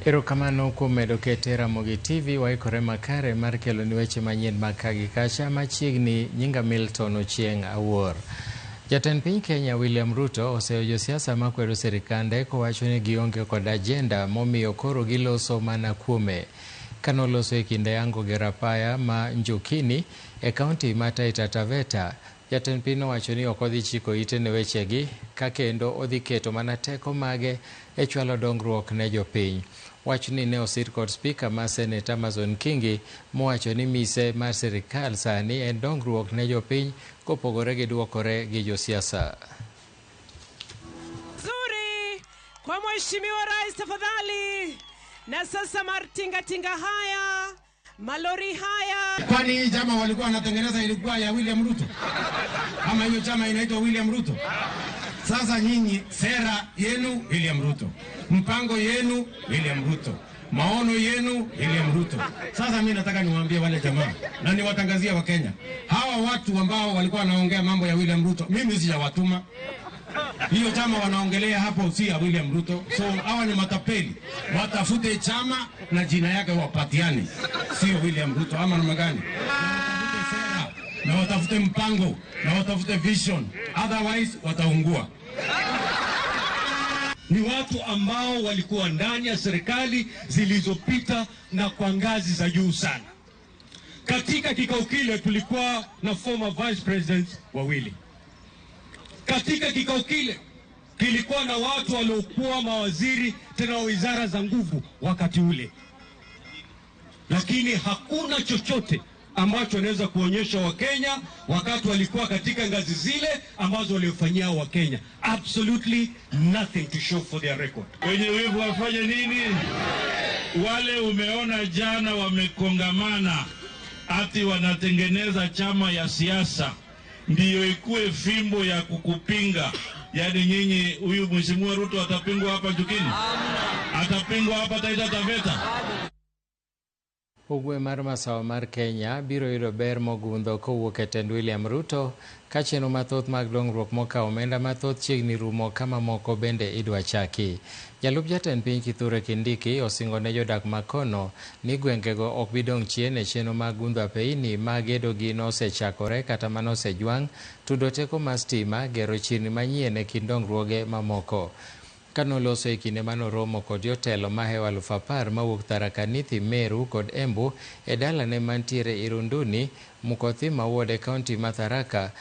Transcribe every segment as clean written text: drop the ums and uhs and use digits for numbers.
Erokamano kuom medo kete Ramogi TV waikore makare mar keloni weche manyien mag ka gi kacha machiegni nyinga Milton Ochieng' Awuor. Jatend piny Kenya William Ruto oseyo josiasa makwedo sirikande kowacho ni gionge kod ajenda momiyo koro giloso mana kuome. Kanoloso e kinde yango gero apaya ma Njukini e kaunti ma Taita Taveta, jatend piny nowacho ni ok odhi chiko ite ne wechegi ka kendo odhi keto mana teko mage e chwalo dongruok ne jopiny. Wachni ne osir kod spika ma Senate Amason Kingi mowacho ni mise mar sirikal sani en dongruok ne jopiny kopogore gi duokore gi josiasa. Nzuri kwa Mheshimiwa Rais tafadhali. Na sasa matingatinga haya, malori haya. Kwani hii chama walikuwa wanatengeneza ilikuwa ya William Ruto? Ama hiyo chama inaitwa William Ruto? Sasa nyinyi sera yenu William Ruto, mpango yenu William Ruto, maono yenu William Ruto. Sasa mimi nataka niwaambie wale jamaa na niwatangazie Wakenya, hawa watu ambao walikuwa wanaongea mambo ya William Ruto, mimi sijawatuma. Hiyo chama wanaongelea hapo si ya William Ruto. So hawa ni matapeli, watafute chama na jina yake wapatiane, sio William Ruto ama namna gani? Na watafute sera na watafute mpango na watafute vision, otherwise wataungua. Ni watu ambao walikuwa ndani ya serikali zilizopita na kwa ngazi za juu sana. Katika kikao kile tulikuwa na former vice presidents wawili. Katika kikao kile kilikuwa na watu waliokuwa mawaziri tena wa wizara za nguvu wakati ule, lakini hakuna chochote ambacho wanaweza kuonyesha Wakenya wakati walikuwa katika ngazi zile ambazo waliofanyia Wakenya. Absolutely nothing to show for their record. Wenye wivu wafanye nini? Wale umeona jana wamekongamana ati wanatengeneza chama ya siasa ndiyo ikuwe fimbo ya kukupinga. Yaani nyinyi, huyu Mheshimiwa Ruto atapingwa hapa Njukini? Atapingwa hapa Taita Taveta? Ugwe mar masawa mar Kenya biro yudo ber mogundho kowuok e tend William Ruto ka chenro mathoth mag dongruok mokawo omenda mathoth chiegni rumo ka mamoko bende idwa chaki. Jalup jatend piny Kithure Kindiki osingo ne jodak makono ni gwengego ok bi dong' chien e chenro mag gundho apeini ma gedo gi nosechakore kata manosejwang', tudo teko mar stima, gero chirni manyien e kind dongruoge mamoko. Kanoloso e kinde manoromo kod jotelo mahewo 10,000 mawuok Tharaka Nithi, Meru kod Embu e dalane mantiere Irunduni, Mukothima Ward e kaunti ma Tharaka,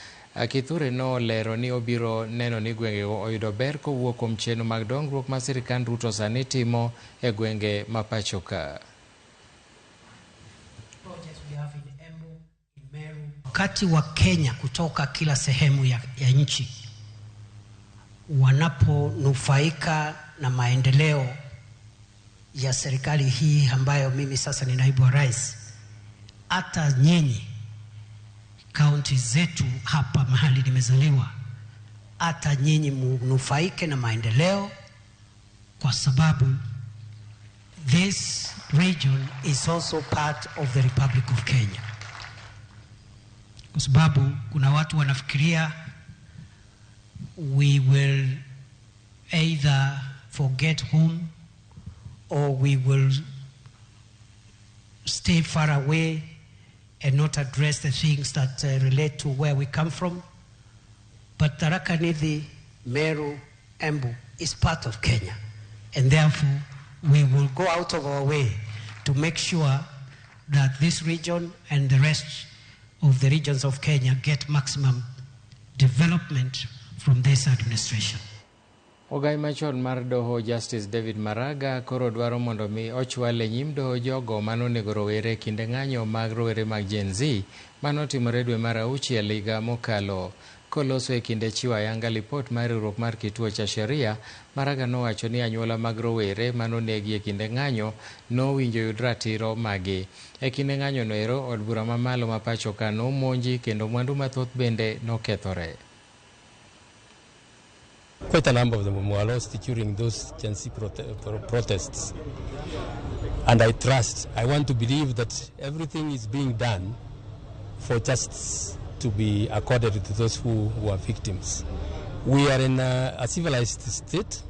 Kithure nolero ni obiro neno ni gwengego oyudo ber kowuok kuom chenro mag dongruok ma sirikand Ruto sani timo e gwenge ma pacho ka. Wakati wa Kenya kutoka kila sehemu ya nchi wanaponufaika na maendeleo ya serikali hii ambayo mimi sasa ni naibu wa rais, hata nyinyi kaunti zetu hapa mahali nimezaliwa, hata nyinyi munufaike na maendeleo, kwa sababu this region is also part of the Republic of Kenya. Kwa sababu kuna watu wanafikiria we will either forget home or we will stay far away and not address the things that relate to where we come from. But Tharaka Nithi, Meru, Embu is part of Kenya. And therefore, we will go out of our way to make sure that this region and the rest of the regions of Kenya get maximum development from this administration. Ogai machon mar doho Justice David Maraga koro dwaro mondo mi ochwal e nyim doho jogo manonego rowere e kinde ng'anyo mag rowere mag Gen Z manotimore dwe mar auchiel higa mokalo. Koloso e kinde chiwo ayanga lipot mar riwruok mar Kituo cha Sheria, Maraga nowacho ni anyuola mag rowere manonegi e kinde ng'anyo nowinjo yud ratiro magi. E kinde ng'anyo noero, od bura mamalo ma pacho ka nomonji kendo mwandu mathoth bende nokethore. Quite a number of them were lost during those Gen Z protests. And I want to believe that everything is being done for justice to be accorded to those who were victims. We are in a civilized state,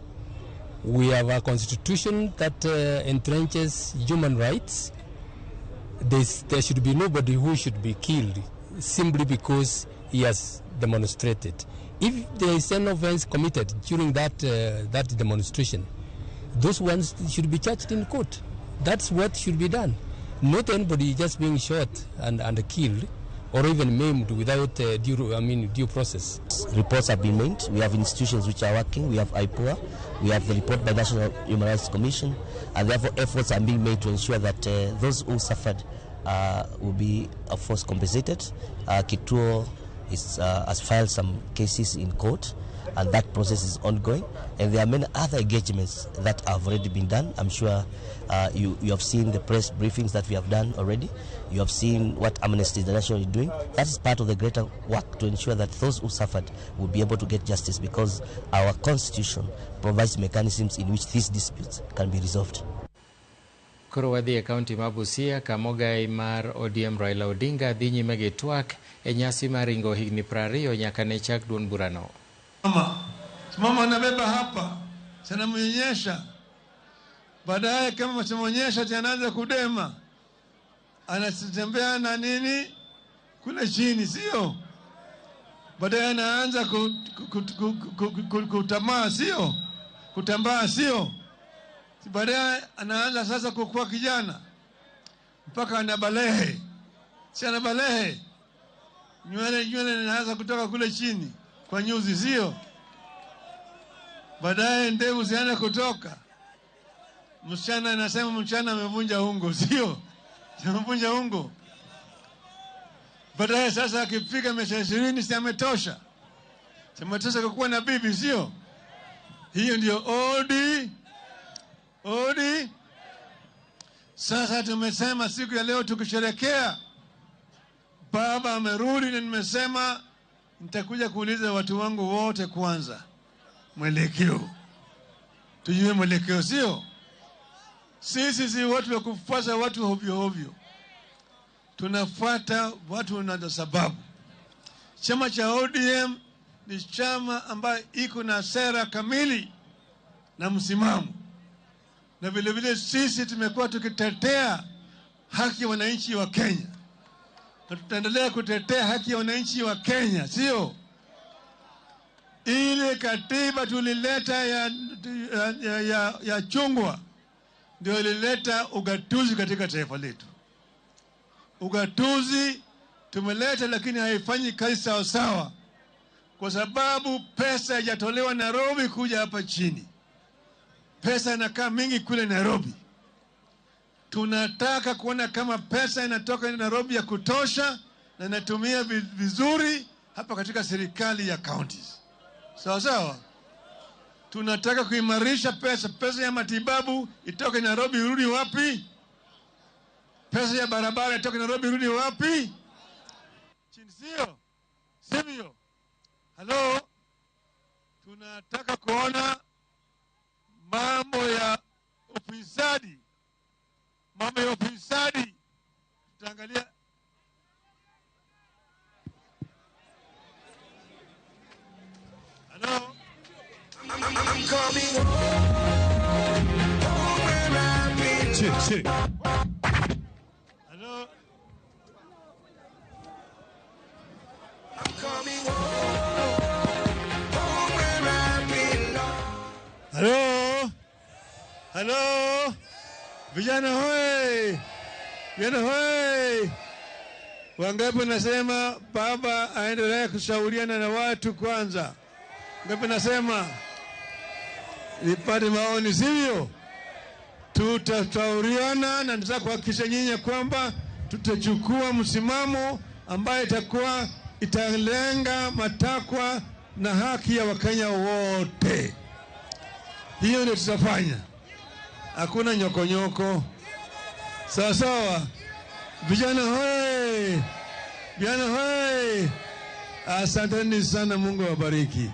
We have a constitution that entrenches human rights. There should be nobody who should be killed simply because he has demonstrated. If there is an offense committed during that demonstration, those ones should be charged in court. That's what should be done. Not anybody just being shot and killed or even maimed without due process. Reports have been made. We have institutions which are working. We have IPOA. We have the report by National Human Rights Commission. And therefore efforts are being made to ensure that those who suffered will be, of course, compensated. Kituo has filed some cases in court, and that process is ongoing. And there are many other engagements that have already been done. I'm sure you have seen the press briefings that we have done already. You have seen what Amnesty International is doing. That is part of the greater work to ensure that those who suffered will be able to get justice, because our constitution provides mechanisms in which these disputes can be resolved. Koro wadhi e kaunti ma Busia kama ogai mar ODM Raila Odinga dhi nyime gi twak e nyasi mar ringo higni 20 nyaka ne chak duond burano. Mama anabeba hapa, sanamnyonyesha. Baadaye kama simonyesha anaanza kudema, anatembea na nini kule chini, sio? Baadaye anaanza kutamaa, sio? Kutambaa, sio? Baadaye anaanza sasa kukua kijana mpaka anabalehe, si anabalehe, nywele inaanza kutoka kule chini kwa nyuzi, sio? Baadaye ndevu zianza kutoka. Msichana anasema mchana amevunja ungo, sio? Amevunja ungo. Baadaye sasa akifika miaka 20 si ametosha. Si ametosha kuwa na bibi, sio? Hiyo ndio odi. Odi. Sasa tumesema siku ya leo tukisherehekea baba amerudi, na nimesema nitakuja kuuliza watu wangu wote kwanza mwelekeo. Tujue mwelekeo, sio? Sisi si watu wa kufuata watu hovyo hovyo. Tunafuata watu na sababu. Chama cha ODM ni chama ambayo iko na sera kamili na msimamo. Na vile vile sisi tumekuwa tukitetea haki ya wananchi wa Kenya. Na tutaendelea kutetea haki ya wananchi wa Kenya, sio? Ile katiba tulileta ya chungwa ndio ilileta ugatuzi katika taifa letu. Ugatuzi tumeleta, lakini haifanyi kazi sawa sawa, kwa sababu pesa haijatolewa Nairobi kuja hapa chini. Pesa inakaa mingi kule Nairobi. Tunataka kuona kama pesa inatoka Nairobi ya kutosha na inatumia vizuri hapa katika serikali ya counties. Sawa sawa. Tunataka kuimarisha pesa. Pesa ya matibabu itoke Nairobi irudi wapi? Pesa ya barabara itoke Nairobi irudi wapi? Chini, sio? Sivyo? Halo? Tunataka kuona mambo ya ufisadi. Mambo ya ufisadi tutaangalia. Hello? I'm coming home, home where I belong. Hello? I'm coming home, home where I belong. Hello? Hello? Vijana hoi! Vijana hoi! Wangapi nasema baba aendelee kushauriana na watu kwanza? Ngapi nasema nipate maoni, sivyo? Tutashauriana na nataka kuhakikisha nyinyi kwamba tutachukua msimamo ambaye itakuwa italenga matakwa na haki ya Wakenya wote. Hiyo ndio tutafanya. Hakuna nyokonyoko. Sawa sawa. Vijana hoi! Vijana hoi! Asanteni sana, Mungu awabariki.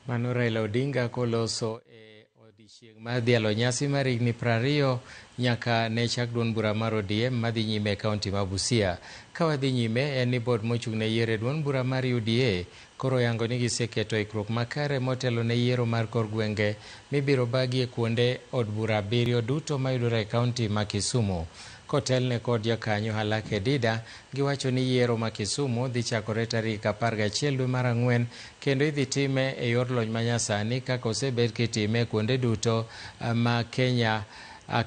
Mano Raila Odinga koloso e Odiechieng' mar dhialo nyasi mar higni 20 nyaka ne chak duond bura mar ODM madhi nyime e kaunti ma Busia. Ka wadhi nyime en ni bod mochung' ne yiero e duond bura mar UDA koro oyango ni giseketo ikruok makare motelo ne yiero mar kor gwenge mibiro bagie kuonde od bura 7 duto mayudore e kaunti ma Kisumu. Kotelne kod jakanyo Halake Dida, giwacho ni yiero ma Kisumu dhi chakore tarik 11 dwe mar 4 kendo idhi time e yor lony manyasani kaka osebed kitime kuonde duto ma Kenya.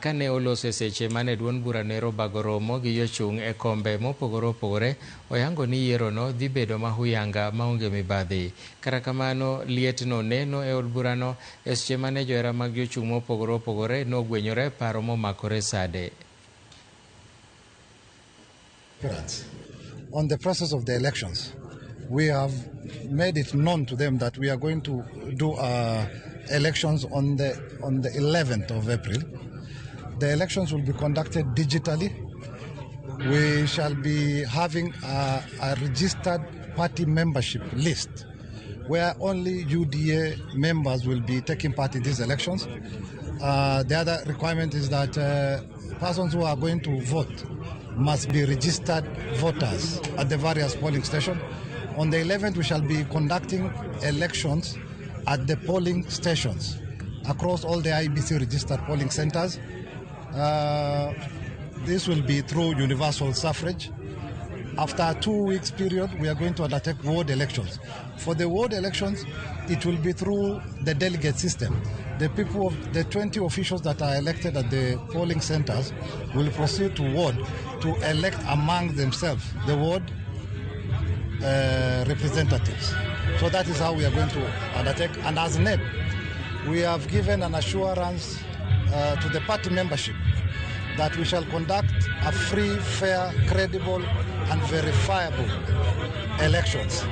Kane oloso e seche mane duond bura nero bago romo gi jochung' e kombe mopogore opogore, oyango ni yierono dhi bedo mahuyanga maonge mibadhi. Kata kamano, lietno neno e od burano e seche mane johera mag jochung' mopogore opogore nogwenyore paro momakore sade. On the process of the elections, we have made it known to them that we are going to do elections on the 11th of April. The elections will be conducted digitally. We shall be having a registered party membership list where only UDA members will be taking part in these elections. The other requirement is that persons who are going to vote must be registered voters at the various polling stations. On the 11th, we shall be conducting elections at the polling stations across all the IEBC registered polling centers. This will be through universal suffrage. After a 2 weeks period, we are going to undertake ward elections. For the ward elections, it will be through the delegate system. The people of the 20 officials that are elected at the polling centers will proceed to ward to elect among themselves the ward representatives. So that is how we are going to undertake. And as NEB, we have given an assurance to the party membership that we shall conduct a free, fair, credible, and verifiable elections.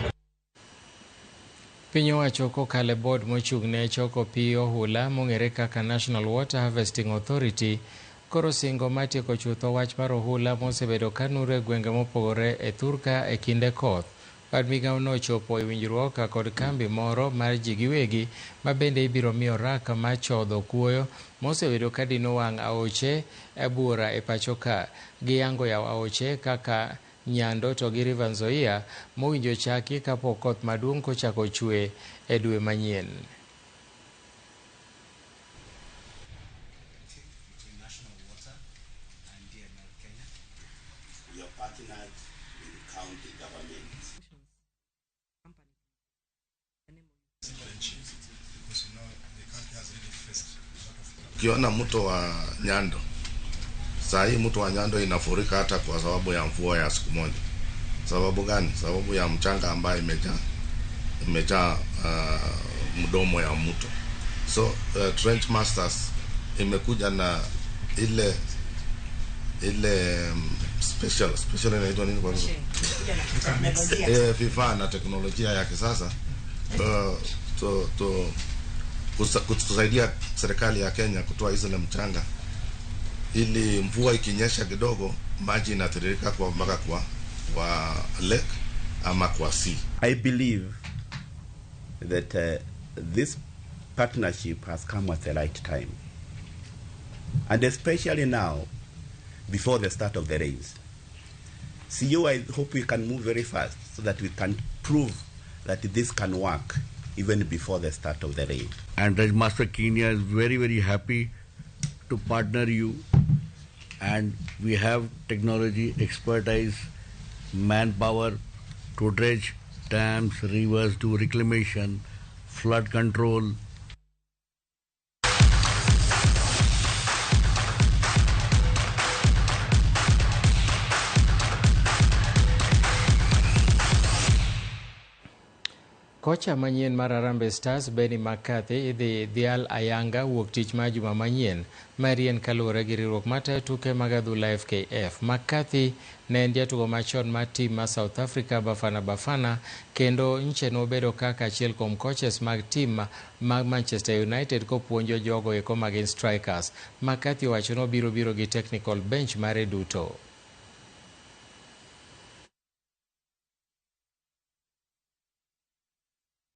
Piny owacho kokalo e board mochung' ne choko pi ohula mong'ere kaka National Water Harvesting Authority koro singo matieko chutho wach mar ohula mosebedo kanuro e gwenge mopogore e thurka e kinde koth. Bad migawo nochopo e winjruok kod kambi moro mar ji giwegi ma bende ibiro miyo rak machodho kuoyo mosebedo ka dino wang' aoche e buora e pacho ka. Giyango yawo aoche kaka Nyando to gi River Nzoia mowinjo chaki kapok koth maduong' kochako chwe e dwe manyien. Ukiona mto wa Nyando, saa hii mto wa Nyando inafurika hata kwa sababu ya mvua ya siku moja. Sababu gani? Sababu ya mchanga ambayo imejaa mdomo ya mto. So Trench Masters imekuja na ile special inaitwa nini kwa Kiswahili? Vifaa na teknolojia ya kisasa kusaidia serikali ya Kenya kutoa hizo mchanga ili mvua ikinyesha kidogo maji inatiririka kwa mpaka kwa lake ama kwa sea. I believe that this partnership has come at the right time, and especially now before the start of the rains. CEO, I hope we can move very fast so that we can prove that this can work even before the start of the rain. And Dredge Master Kenya is very, very happy to partner you, and we have technology, expertise, manpower to dredge dams, rivers, do reclamation, flood control. Kocha manyien mar Harambee Stars Benni McCarthy idhi dhial ayanga wuok tich mar juma manyien marien kaluwore gi riwruok matayo tuke mag adhula FKF. McCarthy ne en jatugo machon mar tim ma South Africa Bafana Bafana kendo nche nobedo kaka achiel kuom coaches mag tim mag Manchester United kopuonjo jogo eko magin strikers. McCarthy owacho ni obiro biro gi technical bench mare duto.